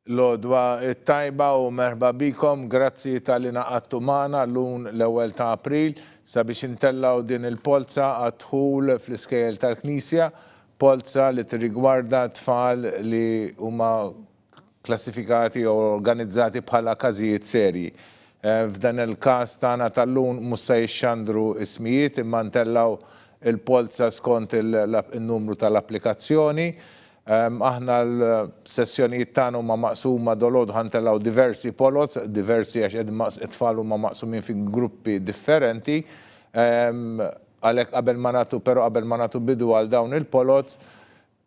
L-għodwa t-tajba u merħba bikom, grazzi talli ngħaqadtu magħna llum l-ewwel ta' April sabiex intellgħu din il-polza għad-dħul fl-iskejjel tal-Knisja, polza li tirrigwarda tfal li huma klassifikati jew organizzati bħala każijiet serji. F'dan il-każ tagħna tal-lum mhux se jixxandru ismijiet imma ntellgħu il-polza skont il-numru tal-applikazzjoni. Aħna l-sessjonijiet tagħna huma maqsuma dolgħodu ħa ntellgħu diversi poloz, diversi għax qegħdin it-tfal huma maqsumin fi gruppi differenti. Għalhekk qabel ma nagħtu però qabel ma nagħtu bidu għal dawn il-poloz,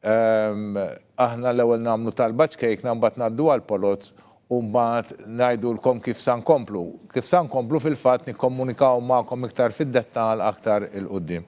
aħna l-ewwel nagħmlu talba ċkejkna mbagħad ngħaddu għall-poloz u mbagħad ngħidulkom kif sa nkomplu. Kif sa nkomplu fil-fatt nikkomunikaw magħkom iktar fid-dettall aktar 'il quddiem.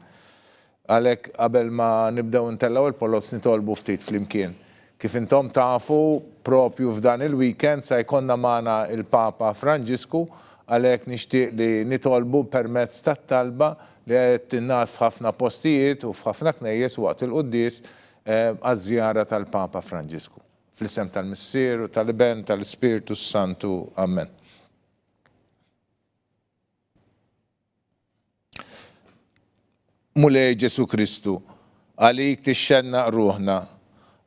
Għalhekk qabel ma nibdew intellgħu il-poloz nitolbu ftit flimkien. Kif intom tafu, propju f'dan il-weekend sa jkollna magħna il-Papa Franġisku, għalhekk nixtieq li nitolbu permezz tat-talba li qed tingħad f'ħafna postijiet u f'ħafna knejjes waqt il-quddies għaż-żjara tal-Papa Franġisku. Fl-isem tal-Missier u tal-Iben tal-Ispirtu s-Santu. Amen. Mulej Ġesù Kristu, għalik tixxennaq ruħna.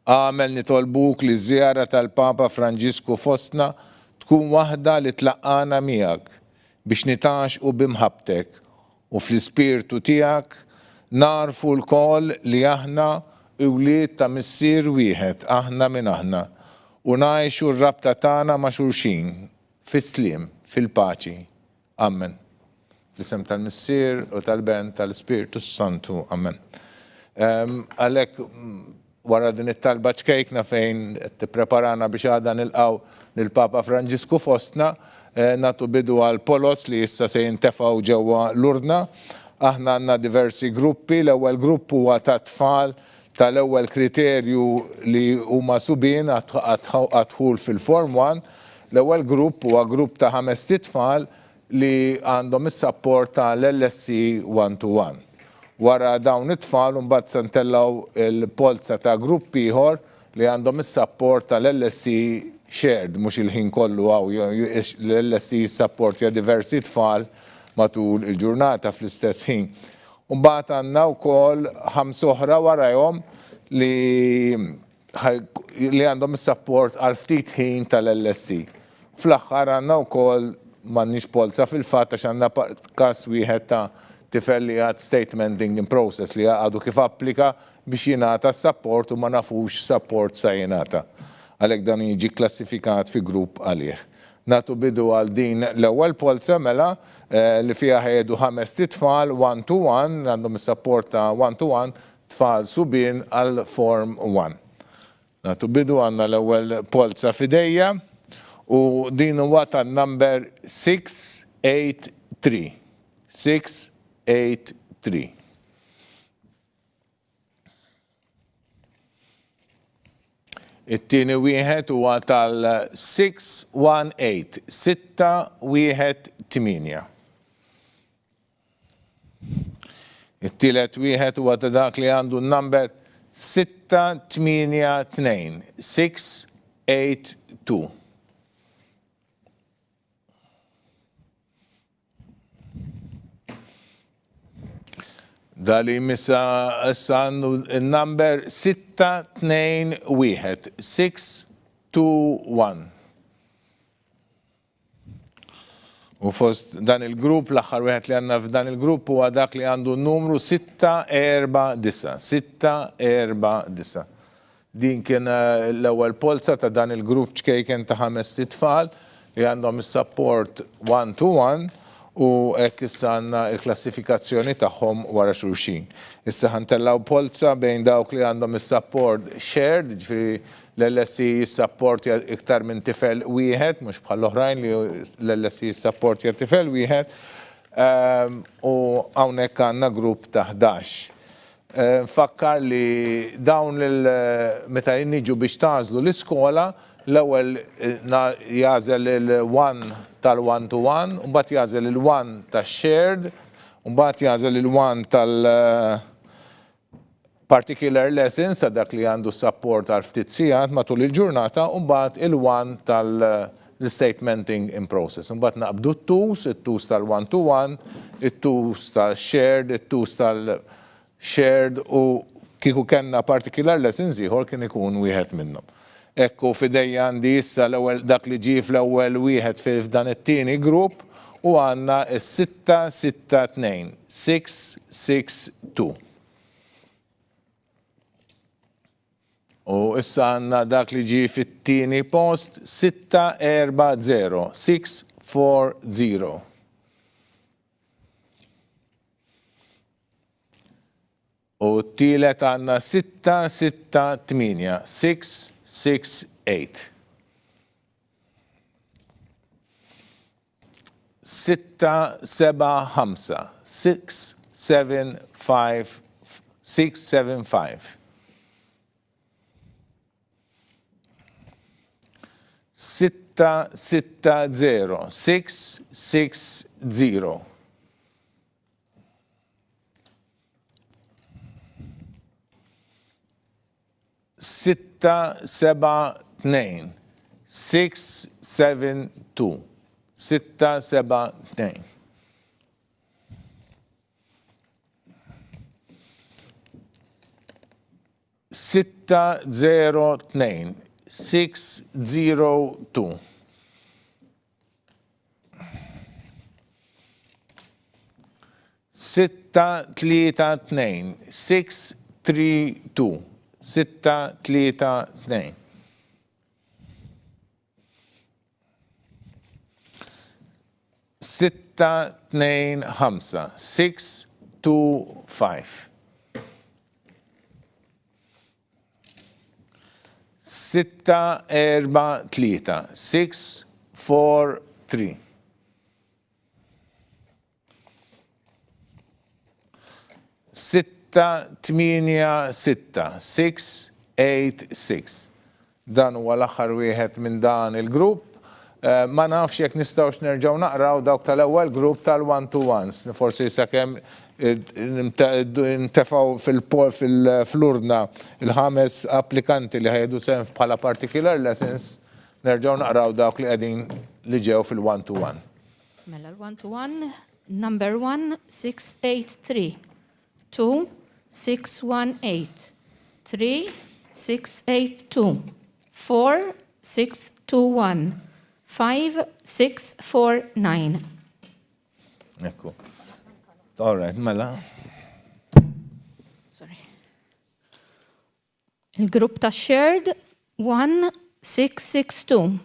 Agħmel nitolbuk li ż-żjara tal-Papa Franġisku fostna tkun waħda li tlaqqagħna miegħek biex nitgħaxqu bi mħabbtek u fl-Ispirtu tiegħek nagħrfu lkoll li aħna wlied ta' Missier wieħed aħna min aħna u ngħixu r-rabta tagħna ma' xulxin fis-sliem, fil-paċi. Amen. Fl-isem tal-Missier u tal-Ben tal-Ispirtu s-Santu. Amen. Għalhekk wara din it-talba ċkejkna fejn qed tippreparana biex għada nilqgħu lill-Papa Franġisku fostna, eh, nagħtu bidu għal poloz li issa se jintefgħu ġewwa l-urna. Aħna għandna diversi gruppi, l-ewwel grupp huwa ta' tfal tal-ewwel kriterju li huma subien għad-dħul fil-Form 1. L-ewwel grupp huwa grupp ta' ħamest itfal li għandhom is-sapport ta' l-LSE one to one. Wara dawn it-tfal imbagħad se ntellgħu l-polza ta' grupp ieħor li għandhom is-sapport ta' l-LSE shared, mhux il-ħin kollu hawn, l-LSE jissapportja diversi tfal matul il-ġurnata fl-istess ħin. U mbagħad għandna wkoll ħamsa oħra warajhom li li għandhom is-sapport għal ftit ħin tal-LSE. Fl-aħħar għandna wkoll m'għandniex polza fil-fatt għax għandna każ wieħed ta' tifel li għad statementing in process li għadu kif applika biex jingħata s-sapport u ma nafux sapport sa jingħata. Għalhekk dan jiġi kklassifikat fi grupp għalih. Nagħtu bidu għal din l-ewwel polza mela li fiha ħejdu ħamest itfal one to one, għandhom is-sapport ta' one to one, tfal subien għal form one. Nagħtu bidu għandna l-ewwel polza f'idejja u din huwa tan-number 683. 683. It-tieni wieħed huwa tal-618, 618. It-tielet wieħed huwa ta' dak li għandu n-number 682, 682. Da li jmissa issa għandu il-number 621, 621. U fost dan il-grupp, l-aħħar wieħed li għandna f'dan il-grupp huwa dak li għandu n-numru 649, 649. Din kien l-ewwel polza ta' dan il-grupp ċkejken ta' ħamest itfal li għandhom is-sapport one to one u hekk issa għandna l-klassifikazzjoni tagħhom wara xulxin. Issa ħa ntellgħu polza bejn dawk li għandhom is-sapport shared, jiġifieri l-LSE jissapportja iktar minn tifel wieħed, mhux bħall-oħrajn li l-LSE jissapportja tifel wieħed, u hawnhekk għandna grupp ta' 11. Nfakkar li dawn il meta niġu biex tagħżlu l-iskola, l-ewwel jagħżel il-one tal-one to one, u mbagħad jagħżel il-one tax-shared, u mbagħad jagħżel il-one tal Particular lessons ta' dak li għandu support għal ftit sigħat matul il-ġurnata u mbagħad il-one tal-statementing in process. Mbagħad naqbdu t-twos, it-twos tal-one to one, it-twos tal-shared, it-twos tal-shared u kieku kellna particular lessons ieħor kien ikun wieħed minnhom. Ekku f'idejja għandi issa l-ewwel dak li ġie fl-ewwel wieħed f'dan it-tieni grupp u għandna s-662, 662. U issa għandna dak li ġie fit-tieni post 640, 640. U t-tielet għandna 668, 668. 675, 675, 675. 660, 660. 672, 672, 672. 602, 602. 632, 632, 632. 625, 625. 643, 643. 686, 686. Dan huwa l-aħħar wieħed minn dan il-grupp. Ma nafx jekk nistgħux nerġgħu naqraw dawk tal-ewwel grupp tal-one to ones. Forsi sakemm ntefgħu fl-urna l-ħames applikanti li ħa jieħdu sehem bħala particular lessons, nerġgħu naqraw dawk li qegħdin li ġew fil-one to one. Mela l-one to one, number 1, 683, 2, 618, 3, 682, 4, 621, 5, 649. Ekku. All right, mela. Sorry. Il-grupp ta' shared 1, 662,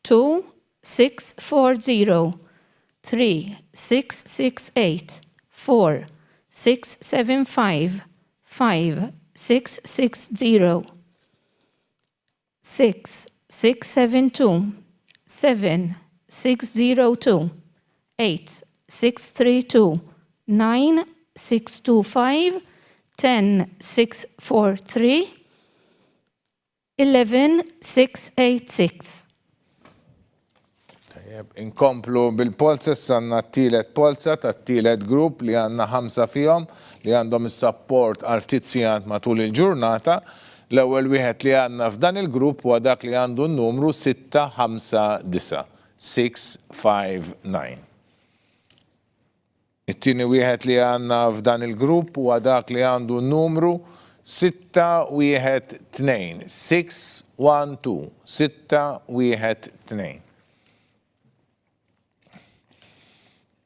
2, 640, 3, 668, 4, 675, 5, 660, 6, 672, 7, 602, 8, 632, 9, 625, 10, 643, 11, 686. Tajjeb, inkomplu bil-polza, issa għandna t-tielet polza tat-tielet grupp li għandna ħamsa fihom li għandhom is-sapport għal ftit sigħat matul il-ġurnata. L-ewwel wieħed li għandna f'dan il-grupp huwa dak li għandu n-numru 659, 659. It-tieni wieħed li għandna f'dan il-grupp huwa dak li għandu n-numru 612, 612, 612.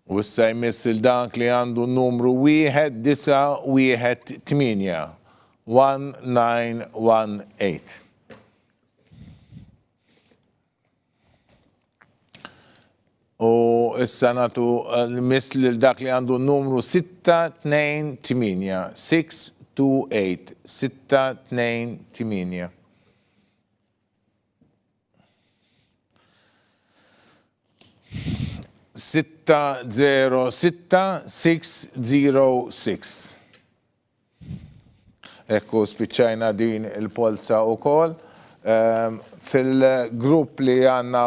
U issa jmiss il dak li għandu n-numru 1918, 1918. U issa nagħtu l-miss lil dak li għandu n-numru 628, 628, 628. 606, 606. Ekku spiċċajna din il-polza wkoll. Fil-grupp li għandna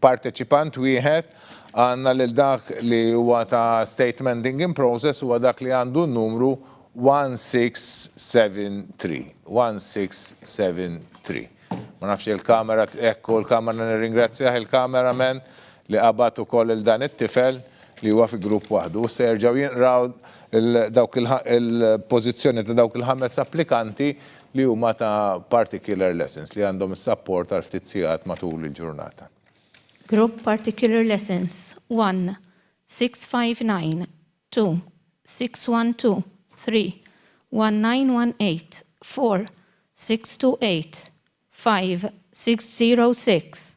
parteċipant wieħed, għandna lil dak li huwa ta' state mending in process huwa dak li għandu n-numru 1673. 1673. Ma nafx il-kamera, ekku l-kamera nirringrazzjah il-cameraman li qabad ukoll il dan it-tifel li huwa fi grupp waħdu. U se jerġgħu jinqraw dawk il-pożizzjoni ta' dawk il-ħames applikanti li huma ta' particular lessons li għandhom is-sapport għal ftit sigħat matul il-ġurnata. Group particular lessons 1 659 2 612 3 1918 4 628 5 606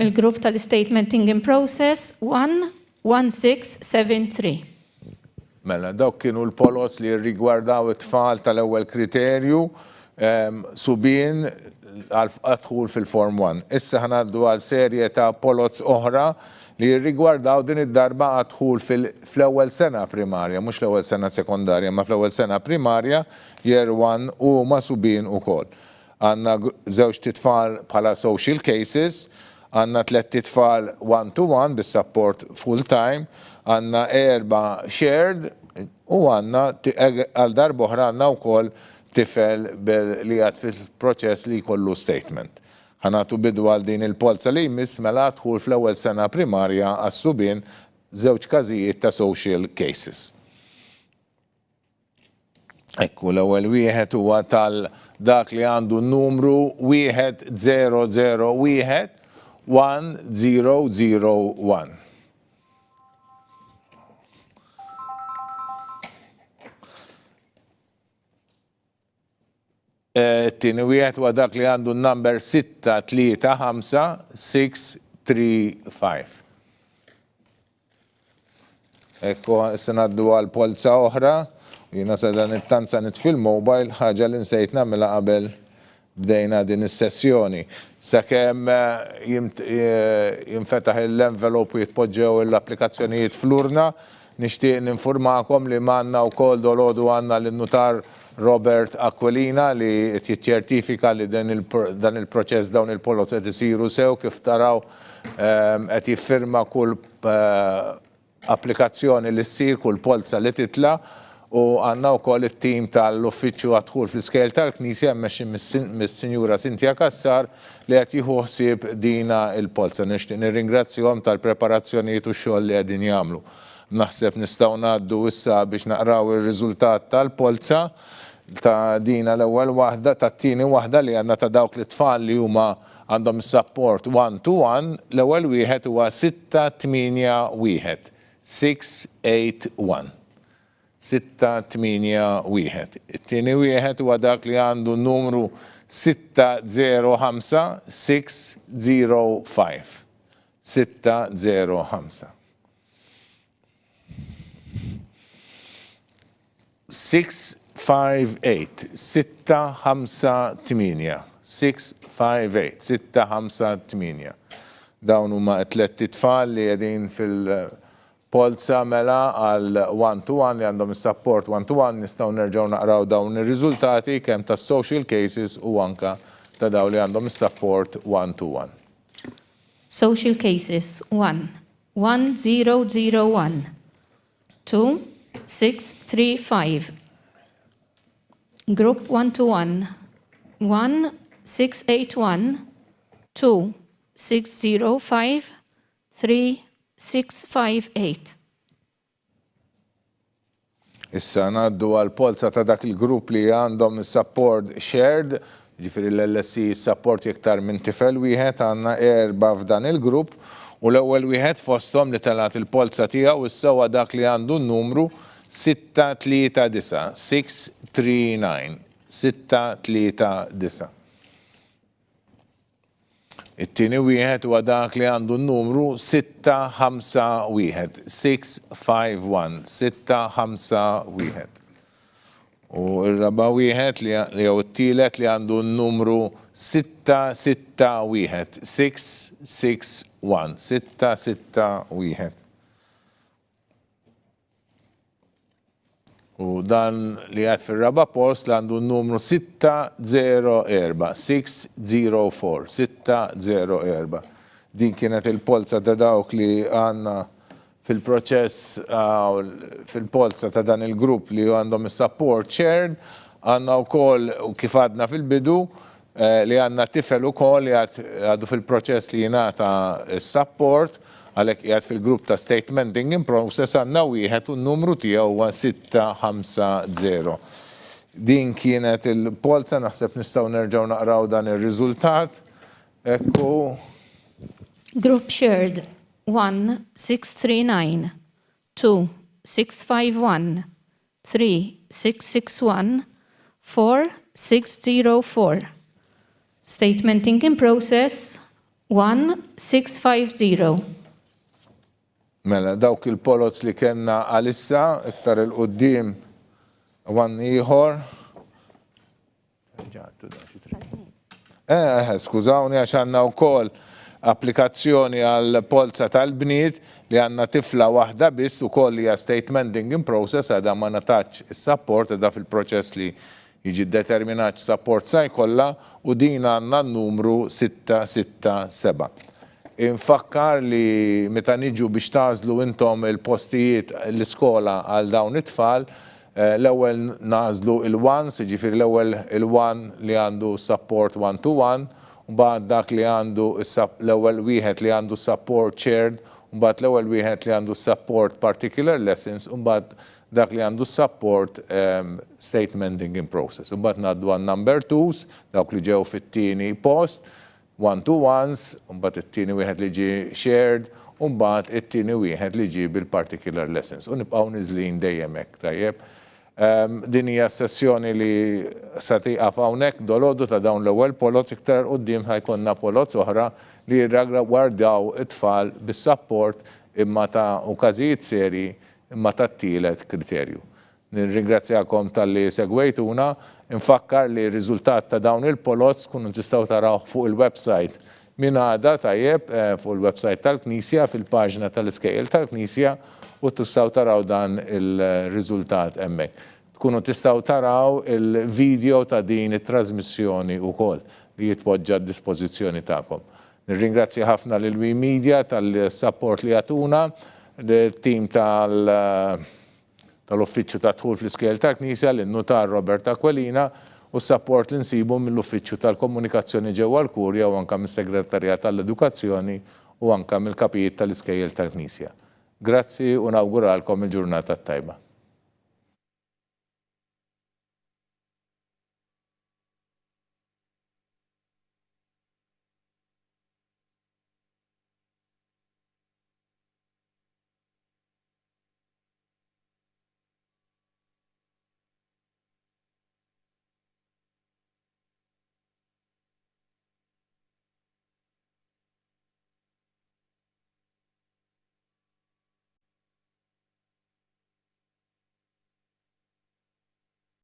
Il-grupp tal-statementing in process 1 1673. Mela, dawk kienu l-poloz li jirrigwardaw it-tfal tal-ewwel kriterju subien għad-dħul fil-Form 1. Issa ħa ngħaddu għal serje ta' poloz oħra li jirrigwardaw din id-darba għad-dħul fl-ewwel sena primarja, mhux l-ewwel sena sekondarja, imma fl-ewwel sena primarja, Year 1, u huma subien ukoll. Għandna żewġt itfal bħala social cases, għandna tlett itfal one to one bis-sapport full time, għandna erba' shared u għandna għal darb'oħra għandna wkoll tifel li għad fil-proċess li jkollu statement. Ħa nagħtu bidu għal din il-polza li jmiss mela għad-dħul fl-ewwel sena primarja għas-subien żewġ każijiet ta' social cases. Ekku, l-ewwel wieħed huwa tal dak li għandu n-numru 1001 1001. It-tieni wieħed huwa dak li għandu n-number 635 635. Ekku, issa ngħaddu għal polza oħra. Jiena sa dan it-tant sa nitfi l-mobile, ħaġa li nsejt nagħmilha qabel bdejna din is-sessjoni. Sakemm jinfetaħ l-envelope u jitpoġġew l-applikazzjonijiet fl-urna, nixtieq ninfurmakom li magħna wkoll dolgħodu għandna lin-Nutar Robert Aquilina li qed jiċċertifika li dan il-proċess dawn il-poloz qed isiru sew kif taraw qed jiffirma kull applikazzjoni li ssir, kull polza li titla' u għandna wkoll it-tim tal-Uffiċċju għad-Dħul fl-Iskejjel tal-Knisja mmexxi mis-Sinjura Cynthia Cassar li qed jieħu ħsieb dina l-polza. Nixtieq nirringrazzjahom tal-preparazzjonijiet u x-xogħol li qegħdin jagħmlu. Naħseb nistgħu ngħaddu issa biex naqraw ir-riżultat tal-polza ta' dina l-ewwel waħda, tat-tieni waħda li għandna ta' dawk l-itfal li huma għandhom is-sapport one to one, l-ewwel wieħed huwa 681, 681. 681. It-tieni wieħed huwa dak li għandu n-numru 605, 605. 605. 658, 658, 658, 658. Dawn huma t-tlett itfal li qegħdin fil-polza mela għal one to one li għandhom is-sapport one to one nistgħu nerġgħu naqraw dawn ir-riżultati kemm tas-social cases u anke ta' dawn li għandhom is-sapport one to one. Social cases, 1, 1 0 0 1. 2, 6, 3, 5. Group 1 to 1. 1, 6, 8, 1. 2, 6, 0, 5. 3, 6, 5, 8. Issa ngħaddu għal polza ta' dak il-grupp li għandhom is-support shared, jiġifieri l-LSE jissapporti iktar minn tifel wieħed, għandna erbgħa f'dan il-grupp u l-ewwel wieħed fosthom li telgħet il-polza tiegħu issa huwa dak li għandu n-numru 639, 639, 639. It-tieni wieħed huwa dak li għandu n-numru 651, 651, 651. U r-raba' wieħed li jew it-tielet li għandu n-numru 661, 661, 661. U dan li għad fir-raba' post li għandu n-numru 604, 604, 604. Din kienet il-polza ta' dawk li għandna. Fil-proċess fil-polza ta' dan il-grupp li għandhom is-support shared, għandna wkoll, kif għadna fil-bidu, li għandna tifel ukoll li għadu fil-proċess li jingħata s-support, għalhekk qiegħed fil-grupp ta' statementing in process, għandna wieħed u n-numru tiegħu huwa 650. Din kienet il-polza, naħseb nistgħu nerġgħu naqraw dan ir-riżultat. Ekku. Group shared 1 6 3 9 2 6 5 1 3 6 6 1 4 6 0 4. Statementing in process 1 6 5 0. Mela, dawk il-poloz li kellna għalissa, iktar 'il quddiem one ieħor. Eh, skużawni għax għandna wkoll applikazzjoni għal polza tal-bniet li għandna tifla waħda biss ukoll hija statementing in process, għadha ma ngħatatx is-support, għadha fil-proċess li jiġi determinat x'support sa jkollha u din għandna n-numru 667. Infakkar li meta niġu biex tagħżlu intom il-postijiet l-iskola għal dawn it-tfal, l-ewwel nagħżlu il-ones, jiġifieri l-ewwel il-one li għandu support one to one, mbagħad dak li għandu l-ewwel wieħed li għandu support shared, mbagħad l-ewwel wieħed li għandu support particular lessons, u mbagħad dak li għandu support statementing in process. Mbagħad ngħaddu għan number twos, dawk li ġew fit-tieni post, one to ones, mbagħad it-tieni wieħed li ġie shared, u mbagħad it-tieni wieħed li ġie bil-particular lessons. U nibqgħu niżlin dejjem hekk, tajjeb. Din hija sessjoni li sa tieqaf hawnhekk dalgħodu ta' dawn l-ewwel poloz. Iktar quddiem ħa jkollna poloz oħra li jirrigwardaw it-tfal bis-support imma ta' każijiet seri imma tat-tielet kriterju. Nirringrazzjakom talli segwejtuna, infakkar li r-riżultat ta' dawn il-poloz tkunu tistgħu taraw fuq il-website minn għada, tajjeb, fuq il-website tal-Knisja, fil-paġna tal-Iskejjel tal-Knisja, u tistgħu taraw dan il-riżultat hemmhekk. Tkunu tistgħu taraw il-video ta' din it-trasmissjoni wkoll li jitpoġġa d-dispożizzjoni tagħkom. Nirringrazzja ħafna lil We Media tal-support li jagħtuna, l-tim tal-Uffiċċju ta' Dħul fl-Iskejjel tal-Knisja, lin-Nutar Robert Aquilina, u s-support li nsibu mill-Uffiċċju tal-Komunikazzjoni ġewwa l-Kurja u anka mis-Segretarjat tal-Edukazzjoni u anka mill-kapijiet tal-Iskejjel tal-Knisja. Grazzi u nawguralkom il-ġurnata tajba.